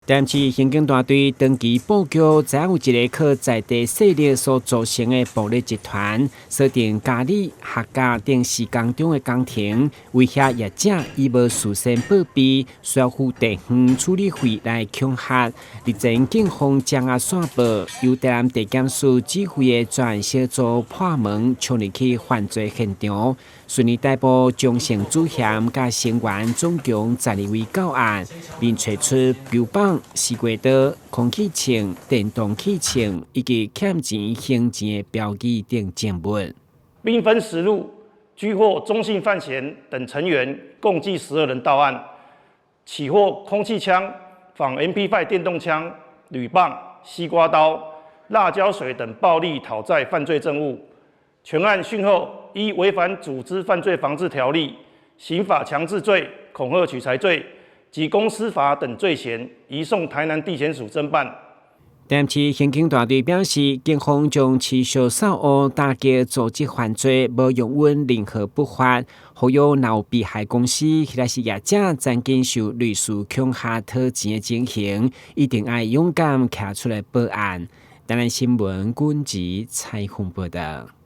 台南市刑警大隊長期布局，知影有一个靠在地勢力所組成的暴力集團，鎖定嘉里、客家等施工中的工程，威脅業者伊無事先報備，需要付地方處理費來恐嚇。日前警方將案線報，由台南地檢署指揮的專案小組破門衝入去犯罪現場，順利逮捕張姓主嫌佮成員總共12位到案，並揣出標棒、西瓜刀、空氣槍、電動氣槍以及欠錢還錢的標記等證物。兵分十路，拘獲鍾姓犯嫌等成員共計12人到案，起獲空氣槍、仿 MP5 電動槍、鋁棒、西瓜刀、辣椒水等暴力討債犯罪證物。全案訊後，依違反組織犯罪防治條例、刑法強制罪、恐嚇取財罪及公司法等罪嫌，移送台南地檢署偵辦。台南市刑警大隊表示，警方將持續掃烏打擊組織犯罪，無容忍任何不法。呼籲若有被害公司或者是業者曾經受類似恐嚇討錢的情形，一定愛勇敢徛出來報案。台南新聞軍事採訪報道。